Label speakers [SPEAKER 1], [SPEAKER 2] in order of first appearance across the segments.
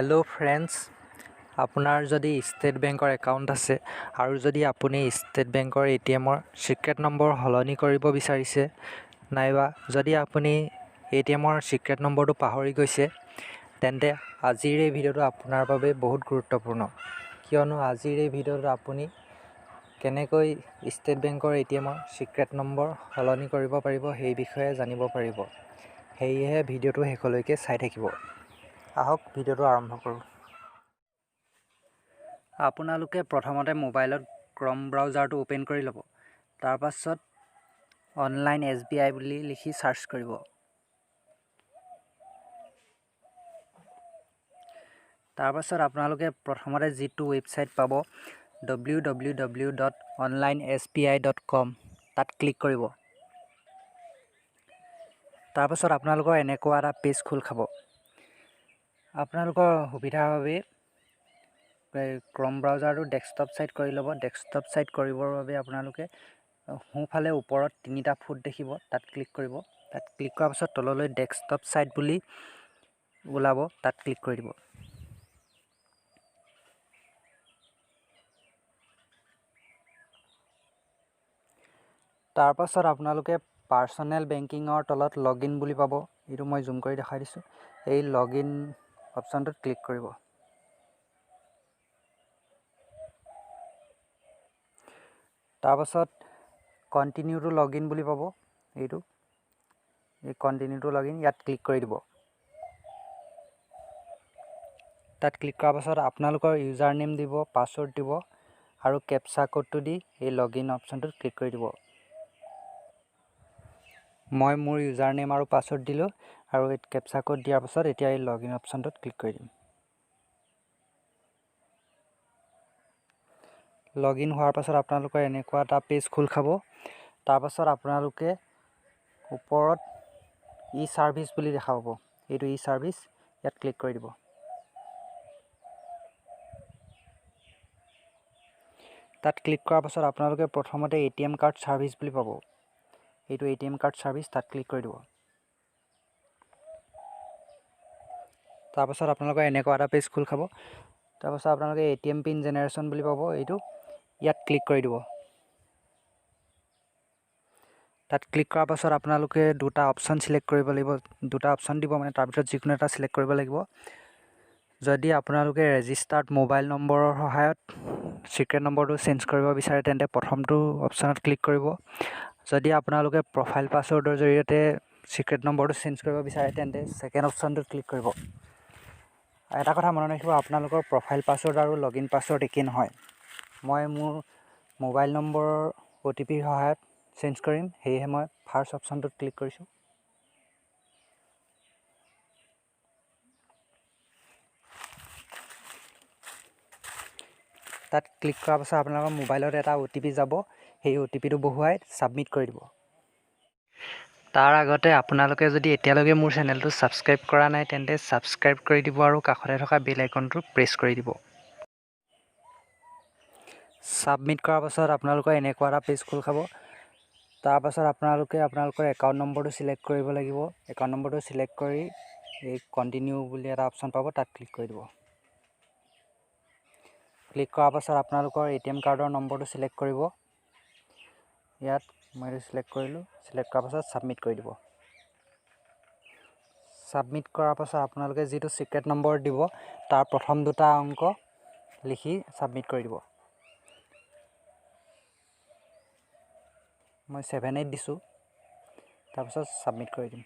[SPEAKER 1] Hello' friends, আপোনাৰ যদি state বেংকৰ একাউণ্ট আছে আৰু যদি আপুনি ষ্টেট বেংকৰ এ টি এমৰ ছিক্ৰেট নম্বৰ সলনি কৰিব বিচাৰিছে নাইবা যদি আপুনি এ টি এমৰ ছিক্ৰেট নম্বৰটো পাহৰি গৈছে, তেন্তে আজিৰ এই ভিডিঅ'টো আপোনাৰ বাবে বহুত গুৰুত্বপূৰ্ণ। কিয়নো আজিৰ এই ভিডিঅ'টোত আপুনি কেনেকৈ ষ্টেট বেংকৰ এ টি এমৰ ছিক্ৰেট নম্বৰ সলনি কৰিব পাৰিব সেই বিষয়ে জানিব পাৰিব। সেয়েহে ভিডিঅ'টো শেষলৈকে চাই থাকিব। আহক ভিডিঅ'টো আৰম্ভ কৰোঁ। আপোনালোকে প্ৰথমতে মোবাইলত ক্ৰম ব্ৰাউজাৰটো অ'পেন কৰি ল'ব। তাৰপাছত অনলাইন এছ বি আই বুলি লিখি চাৰ্চ কৰিব। তাৰপাছত আপোনালোকে প্ৰথমতে যিটো ৱেবছাইট পাব www.onlinesbi.com, তাত ক্লিক কৰিব। তাৰপাছত আপোনালোকৰ এনেকুৱা এটা পেজ খোল খাব। আপোনালোকৰ সুবিধাৰ বাবে ক্ৰম ব্ৰাউজাৰটো ডেস্কটপ ছাইট কৰি ল'ব। ডেস্কটপ ছাইট কৰিবৰ বাবে আপোনালোকে সোঁফালে ওপৰত তিনিটা ফুট দেখিব, তাত ক্লিক কৰিব। তাত ক্লিক কৰাৰ পাছত তললৈ ডেস্কটপ ছাইট বুলি ওলাব, তাত ক্লিক কৰি দিব। তাৰপাছত আপোনালোকে পাৰ্চনেল বেংকিঙৰ তলত লগ ইন বুলি পাব। এইটো মই জুম কৰি দেখাই দিছোঁ। এই লগ ইন অপশ্যনটোত ক্লিক কৰিব। তাৰপাছত কণ্টিনিউ টু লগ ইন বুলি পাব। এই কণ্টিনিউ টু লগ ইন ইয়াত ক্লিক কৰি দিব। তাত ক্লিক কৰাৰ পাছত আপোনালোকৰ ইউজাৰ নেম দিব, পাছৱৰ্ড দিব আৰু কেপচা ক'ডটো দি এই লগ ইন অপশ্যনটোত ক্লিক কৰি দিব। মই মোৰ ইউজাৰ নেম আৰু পাছৱৰ্ড দিলোঁ আৰু এই কেপচা ক'ড দিয়াৰ পাছত এতিয়া এই লগ ইন অপশ্যনটোত ক্লিক কৰি দিম। লগ ইন হোৱাৰ পাছত আপোনালোকৰ এনেকুৱা এটা পেজ খোল খাব। তাৰপাছত আপোনালোকে ওপৰত ই ছাৰ্ভিচ বুলি দেখা পাব। এইটো ই ছাৰ্ভিচ, ইয়াত ক্লিক কৰি দিব। তাত ক্লিক কৰাৰ পাছত আপোনালোকে প্ৰথমতে A T M card service বুলি পাব। এইটো A T M card service, তাত ক্লিক কৰি দিব। তাৰপাছত আপোনালোকৰ এনেকুৱা এটা পেজ খোল খাব। তাৰপাছত আপোনালোকে A T M pin generation বুলি পাব, এইটো ইয়াত ক্লিক কৰি দিব। তাত ক্লিক কৰাৰ পাছত আপোনালোকে দুটা অপশ্যন চিলেক্ট কৰিব লাগিব। দুটা অপশ্যন দিব, মানে তাৰ ভিতৰত যিকোনো এটা চিলেক্ট কৰিব লাগিব। যদি আপোনালোকে ৰেজিষ্টাৰ্ড মোবাইল নম্বৰৰ সহায়ত ছিক্ৰেট নম্বৰটো চেঞ্জ কৰিব বিচাৰে তেন্তে প্ৰথমটো অপশ্যনত ক্লিক কৰিব। যদি আপোনালোকে প্ৰফাইল পাছৱৰ্ডৰ জৰিয়তে ছিক্ৰেট নম্বৰটো চেঞ্জ কৰিব বিচাৰে তেন্তে ছেকেণ্ড অপশ্যনটোত ক্লিক কৰিব। এটা কথা মনত ৰাখিব, আপোনালোকৰ প্ৰফাইল পাছৱৰ্ড আৰু লগ ইন পাছৱৰ্ড একেই নহয়। মই মোৰ মোবাইল নম্বৰৰ অ' টি পিৰ সহায়ত চেঞ্জ কৰিম, সেয়েহে মই ফাৰ্ষ্ট অপশ্যনটোত ক্লিক কৰিছোঁ। তাত ক্লিক কৰাৰ পাছত আপোনালোকৰ মোবাইলত এটা অ' টি পি যাব, সেই অ' টি পিটো বহুৱাই ছাবমিট কৰি দিব। তাৰ আগতে আপোনালোকে যদি এতিয়ালৈকে মোৰ চেনেলটো ছাবস্ক্ৰাইব কৰা নাই তেন্তে ছাবস্ক্ৰাইব কৰি দিব আৰু কাষতে থকা বেল আইকনটো প্ৰেছ কৰি দিব। ছাবমিট কৰাৰ পাছত আপোনালোকৰ এনেকুৱা এটা পেজ খোল খাব। তাৰপাছত আপোনালোকে আপোনালোকৰ একাউণ্ট নম্বৰটো চিলেক্ট কৰিব লাগিব। একাউণ্ট নম্বৰটো চিলেক্ট কৰি এই কণ্টিনিউ বুলি এটা অপশ্যন পাব, তাত ক্লিক কৰি দিব। ক্লিক কৰাৰ পাছত আপোনালোকৰ এ টি এম কাৰ্ডৰ নম্বৰটো চিলেক্ট কৰিব। ইয়াত মই এইটো চিলেক্ট কৰিলোঁ। চিলেক্ট কৰাৰ পাছত ছাবমিট কৰি দিব। ছাবমিট কৰাৰ পাছত আপোনালোকে যিটো ছিক্ৰেট নম্বৰ দিব তাৰ প্ৰথম দুটা অংক লিখি ছাবমিট কৰি দিব। মই 78 দিছোঁ, তাৰপাছত ছাবমিট কৰি দিম।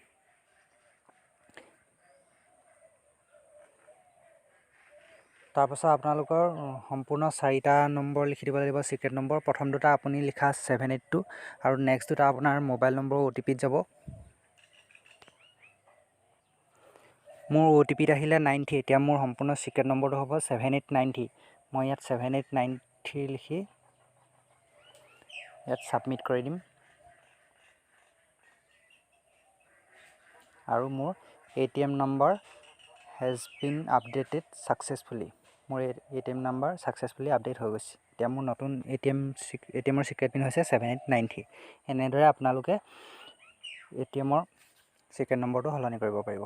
[SPEAKER 1] তাৰপাছত আপোনালোকৰ সম্পূৰ্ণ চাৰিটা নম্বৰ লিখি দিব লাগিব ছিক্ৰেট নম্বৰ। প্ৰথম দুটা আপুনি লিখা 78টো আৰু নেক্সট দুটা আপোনাৰ মোবাইল নম্বৰ অ' টি পিত যাব। মোৰ অ' টি পিত আহিলে 93। এতিয়া মোৰ সম্পূৰ্ণ ছিক্ৰেট নম্বৰটো হ'ব 7893। মই ইয়াত 7893 লিখি ইয়াত ছাবমিট কৰি দিম আৰু মোৰ A T M number has been updated successfully. মোৰ A T M number successfully update হৈ গৈছে। এতিয়া মোৰ নতুন এ টি এমৰ ছিক্ৰেট পিন হৈছে 7893। এনেদৰে আপোনালোকে এ টি এমৰ ছিক্ৰেট নম্বৰটো সলনি কৰিব পাৰিব।